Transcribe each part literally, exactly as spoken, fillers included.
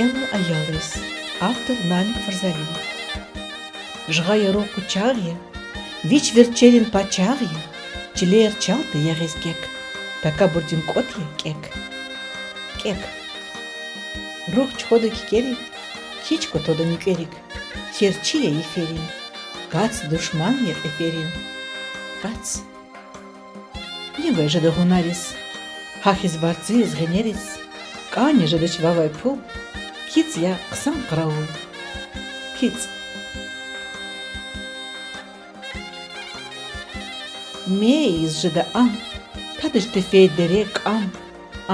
КӀела аялриз. Автор Намик Фарзалиев. Жагъай яру къучагъ я, вич верчерин пачагъ я, чилер чалди ягъиз кек, такабурдин кӀватӀ я кӀек. КӀек. Рух чуьхведа кикӀерик, кичӀ кутада нуькӀерик, серчи я йиферин, кац душман я кьиферин. Кац. Нивай жеда гъунариз, гьахьиз варциз, гъенериз, кӀани жедач вавай пул, кицӀ я хъсан къаравул. КицӀ. Мейиз жеда ам, тадач тефей дере кӀам,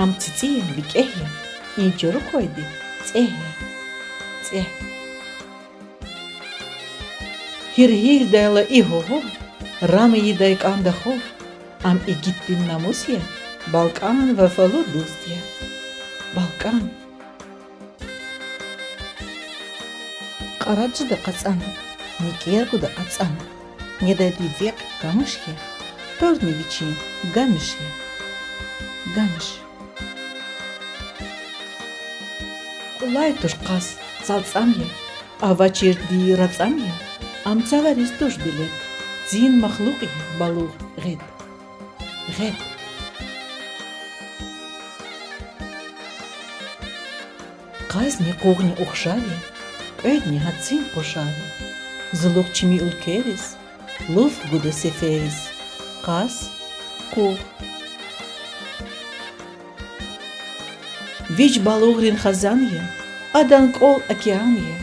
ам цицӀи я, викӀегь я, и чару квайди цӀегь я. ЦӀегь. Гьиргьирдайла и гьугьу, рам ийидай кӀанда ху, ам игитдин намус я, балкӀан вафалу дуст я. БалкӀан. Кьарад жеда кьацӀана, никӀер гуда ацӀана, недайди векь камыш я, тӀварни вичин гамиш я. Гамиш. Къулай туш кьаз, цалцӀам я, авачирди рацӀам я, ам цавариз туш билет, цин махлукь я балугъ гъед. Гъед. Кьазни къугъни ухшар я, кьведни гьа цин къушар я, зулухъ чими уьлквейриз, лув гуда сефериз. Кьаз, къугъ. Вич балугърин хазан я, адан кӀвал океан я,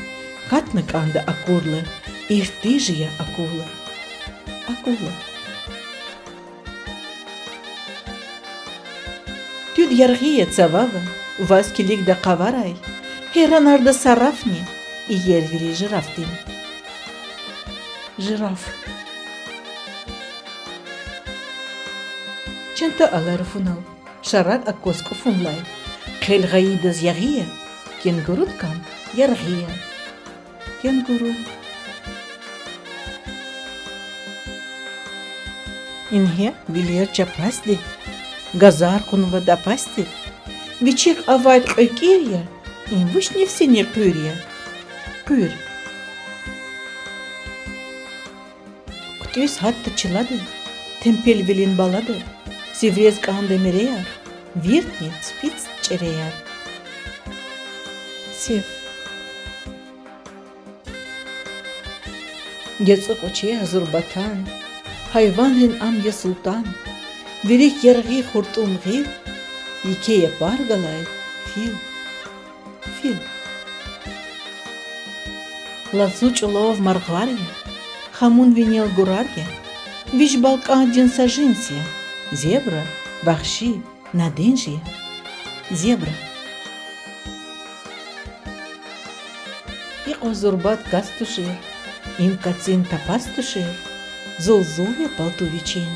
катна кӀанда акурла, иртиж я акула. Акула. Туьд яргъи я цава ван, ваз килигда къаварай, гьейранарда сарафни, иер вири жирафдин. Жираф. Чанта алай руфунал, шараг акваз кӀуфунлай, хъел гъайидаз ягъи я, кенгуруд кам яргъи я. Кенгуру. Ингье вилер чапасди, газар кьунва тапасдив, вичихъ авайд кьве кӀир я, им вучни фсини къуьр я. Къуьр. ХъуьтӀуьз гьатда чилада, темпелвилин балада, сиврез кӀанда мереяр, виртни спицӀ чӀереяр. Сив. ЯцӀу кӀвачер зурбатан, гьайванрин ам я султан, вирик яргъи хуртӀум гъил, еке япар галай фил. Фил. Лацу чӀулав маргъвар я, хамун винел гурар я, вич балкӀандин сажинс я, зебра, вагьши, наденж я. Зебра. Икьван зурбад кас тушир, им кацин тапас тушир, зулзул я палту вичин,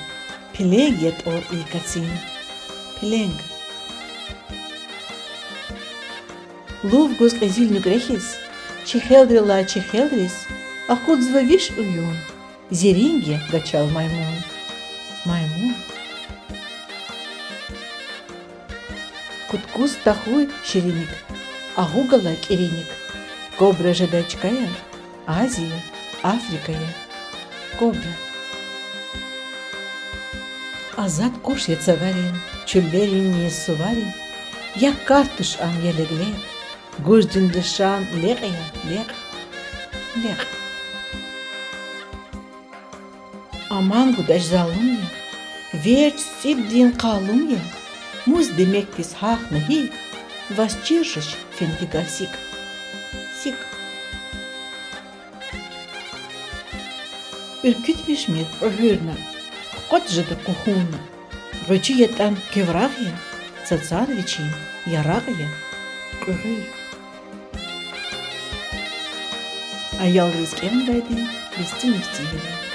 пеленг я тӀвар и кацин. Пеленг. Лув гуз кьезил нуькӀре хьиз, чи хелрилай чи хелриз акъудзава виш уюн, зеринг я гачал маймун. Маймун. Куткуз тахьуй шириник, агъу галай кӀириник, кобра жедай чкаяр, Азия, Африка я. Кобра. Азад къуш я цаварин, чуьллерин, суварин, я кар туш ам, я леглег, гуждин лишан лекь я, лекь. Лекь. Аман гудач залум я, верч цӀибдин къалум я, мус демекдиз гьахьна гьикӀ, ваз чир жеч фендигар сикӀ. СикӀ. Уьркуьтмишмир кьуьгъуьрна, хквад жеда къухунна, гъвечӀи ятӀан кеврагъ я, цацар вичин яракь я, кьуьгъуьр. Аялриз кӀелнавайди Бестинов Цивилев.